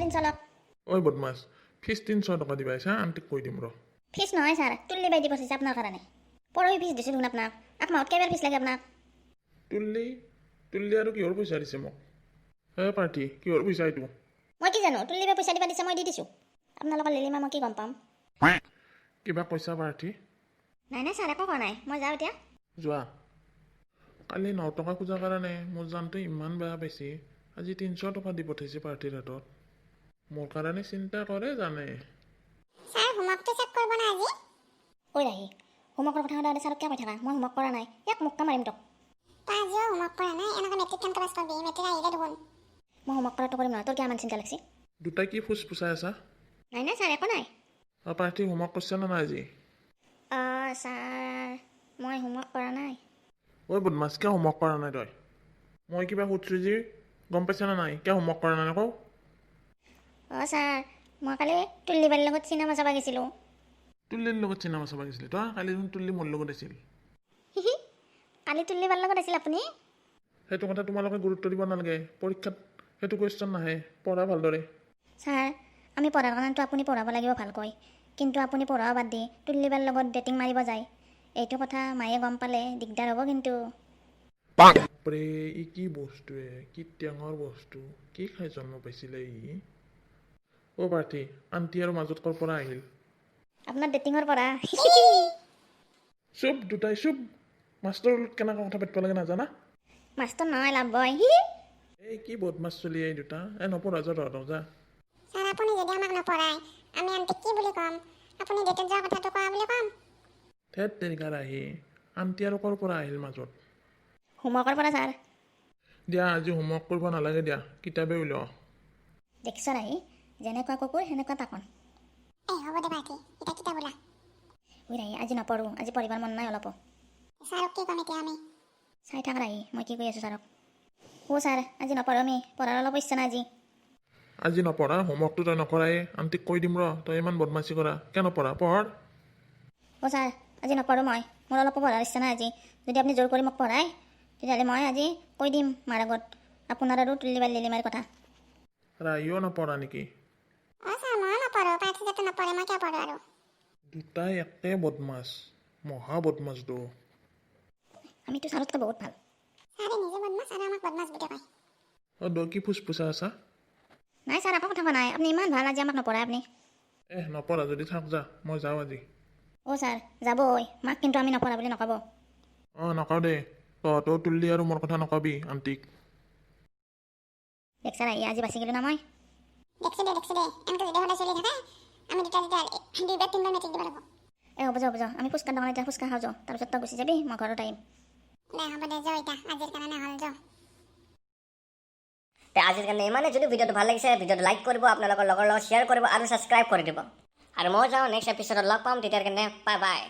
350 লওক। ঐ বদমাছ, ফিজ 300 টকা দিবা আহিছা? আণ্টিক কৈ দিম ৰ। ফিজ নহয় ছাৰ, তুল্লি বাই দি পঠাইছে আপোনাৰ কাৰণে। পৰহি ফিজ দিছোঁ দেখোন আপোনাক। এক মাহত কেইবাৰ ফিজ লাগে আপোনাক? তুললি, তুললি আৰু কিহৰ পইচা দিছে মোক? হে পাৰ্থী, কিহৰ পইচা এইটো? মই কি জানো? তুল্লি বাই পইচা দিবা দিছে, মই দি দিছোঁ। আপোনালোকৰ লিলিমা মই কি গম পাম? কিবা কৈছা পাৰ্থী? নাই নাই ছাৰ, একো কোৱা নাই। মই যাওঁ এতিয়া। যোৱা। কালি 9 টকা খোজাৰ কাৰণে মোৰ জানটো ইমান বেয়া পাইছে, আজি 300 টকা দি পঠাইছে পাৰ্থীৰ হাতত। মোৰ কাৰণে চিন্তা কৰে জানে। ছাৰ, হোমৱৰ্কটো চেক কৰিব না আজি? ঐ ৰাহি, হোমৱৰ্কৰ কথা সদায় ছাৰক কিয় কৈ থাকা? মই হোমৱৰ্ক কৰা নাই। ইয়াক মোক্কা মাৰিম তোক। তই আজিও হোমৱৰ্ক কৰা নাই, এনেকৈ মেট্ৰিক কেনেকৈ পাছ কৰিবি? মেট্ৰিক আহিলে দেখোন। মই হোমৱৰ্ক কৰাটো কৰিম নহয়, তোৰ কিয় ইমান চিন্তা লাগছি? দুটাই কি ফুচ ফুচাই আছা? নাই নাই ছাৰ, একো নাই। অঁ পাৰ্থী, হোমৱৰ্ক কৰিছা নে নাই আজি? অঁ ছাৰ, মই হোমৱৰ্ক কৰা নাই। ঐ বদমাছ, কিয় হোমৱৰ্ক কৰা নাই তই? মই কিবা সুধছোঁ যি গম পাইছা নে নাই? কিয় হোমৱৰ্ক কৰা নাই কওঁ। অঁ ছাৰ, মই কালি তুল্লি বাৰীৰ লগত চিনেমা চাব গৈছিলোঁ। তুল্লিৰ লগত চিনেমা চাব গৈছিলি তই? কালি দেখোন তুল্লি মোৰ লগত আছিল। কালি তুল্লি বাৰ লগত আছিল আপুনি? সেইটো কথা তোমালোকে গুৰুত্ব দিব নালাগে। পৰীক্ষাত সেইটো কুৱেশ্যন নাহে। পঢ়া ভালদৰে। ছাৰ, আমি পঢ়াৰ কাৰণেতো আপুনি পঢ়াব লাগিব ভালকৈ। কিন্তু আপুনি পঢ়া বাদ দি তুল্লি বাৰ লগত ডেটিং মাৰিব যায়। এইটো কথা মায়ে গম পালে দিগদাৰ হ'ব কিন্তু। বাপৰে, ই কি বস্তুৱে? কি টেঙৰ বস্তু! কি খাই জন্ম পাইছিলে ই? অ' পাৰ্থী, আণ্টি আৰু মাজত ক'ৰ পৰা আহিল? আপোনাৰ ডেটিঙৰ পৰা। চুপ দুটাই চুপ। মাষ্টৰৰ লগত কেনেকুৱা কথা পাতিব লাগে নাজানা? মাষ্টৰ নহয়, লাভ বয়। এই কি বদমাছ চলি এই দুটা। এই নপঢ়া, যা তহঁতক যা। ছাৰ, আপুনি যদি আমাক নপঢ়ায়, আমি আণ্টিক কি বুলি ক'ম? আপুনি ডেটত যোৱা কথাটো কোৱা বুলি ক'ম। ধেত তেৰিকা আহি, আণ্টি আৰু ক'ৰ পৰা আহিল মাজত? হোমৱৰ্কৰ পৰা ছাৰ। দিয়া, আজি হোমৱৰ্ক কৰিব নালাগে দিয়া। কিতাপে উলিওৱা। দেখিছ আহি, যেনেকুৱা কুকুৰ সেনেকুৱা টাকন। এই হ'ব দে পাৰ্থী, এতিয়া কিতাপ ওলা। ঐ ৰাহি, আজি নপঢ়োঁ। আজি পঢ়িবৰ মন নাই অলপো। ছাৰক কি ক'ম এতিয়া আমি? চাই থাক ৰাহি, মই কি কৈ আছোঁ ছাৰক। অ' ছাৰ, আজি নপঢ়োঁ আমি। পঢ়াৰ অলপ ইচ্ছা নাই আজি। আজি নপঢ়া? হোমৱৰ্কটো তই নকৰাই? আণ্টিক কৈ দিম ৰ। তই ইমান বদমাচি কৰা, কিয় নপঢ়া? পঢ়। অ' ছাৰ, আজি নপঢ়োঁ মই। মোৰ অলপো পঢ়াৰ ইচ্ছা নাই আজি। যদি আপুনি জোৰ কৰি মোক পঢ়ায়, তেতিয়াহ'লে মই আজি কৈ দিম মাৰ আগত আপোনাৰ আৰু তুল্লি বাৰ লিলিমাৰ কথা। ৰাহিও নপঢ়া নেকি? অঁ ছাৰ, ময়ো নপঢ়োঁ। পাৰ্থী যাতে নপঢ়ে, মই কিয় পঢ়োঁ আৰু? দুটাই একে বদমাছ, মহা বদমাছ দো। আমিতো ছাৰতকৈ বহুত ভাল। ছাৰে নিজে বদমাছ আৰু আমাক বদমাছ বুলি কয়। অ' দ, কি ফুচফুচাই আছা? নাই ছাৰ, একো কথা কোৱা নাই। আপুনি ইমান ভাল, আজি আমাক নপঢ়ায় আপুনি। এহ, নপঢ়া যদি থাক যা, মই যাওঁ আজি। অ' ছাৰ, যাব ঐ। মাক কিন্তু আমি নপঢ়া বুলি নক'ব। অঁ, নকওঁ দে। তহঁতেও তুললি আৰু মোৰ কথা নকবি আণ্টিক। দেখছা ৰাহি, আজি বাচি গ'লো না মই? দেখছি দে, দেখছি দে। এনেকৈ যদি সদায় চলি থাকে, আমি দুটা তেতিয়াহ'লে দুইবাৰ তিনিবাৰ মেট্ৰিক দিব লাগিব। এই হ'ব যা, হ'ব যা। আমি ফুচকাৰ দোকানত এতিয়া ফুচকা খাওঁ যাওঁ। তাৰপিছত তই গুচি যাবি, মই ঘৰত আহিম। দে, হ'ব দে, যাওঁ এতিয়া। আজিৰ কাৰণে হ'ল, যাওঁ। তে আজিৰ কাৰণে ইমানে। যদি ভিডিঅ'টো ভাল লাগিছে, ভিডিঅ'টো লাইক কৰিব, আপোনালোকৰ লগৰ লগত শ্বেয়াৰ কৰিব আৰু ছাবস্ক্ৰাইব কৰি দিব। আৰু মই যাওঁ, নেক্সট এপিছ'ডত লগ পাম। তেতিয়াৰ কাৰণে বাই বাই।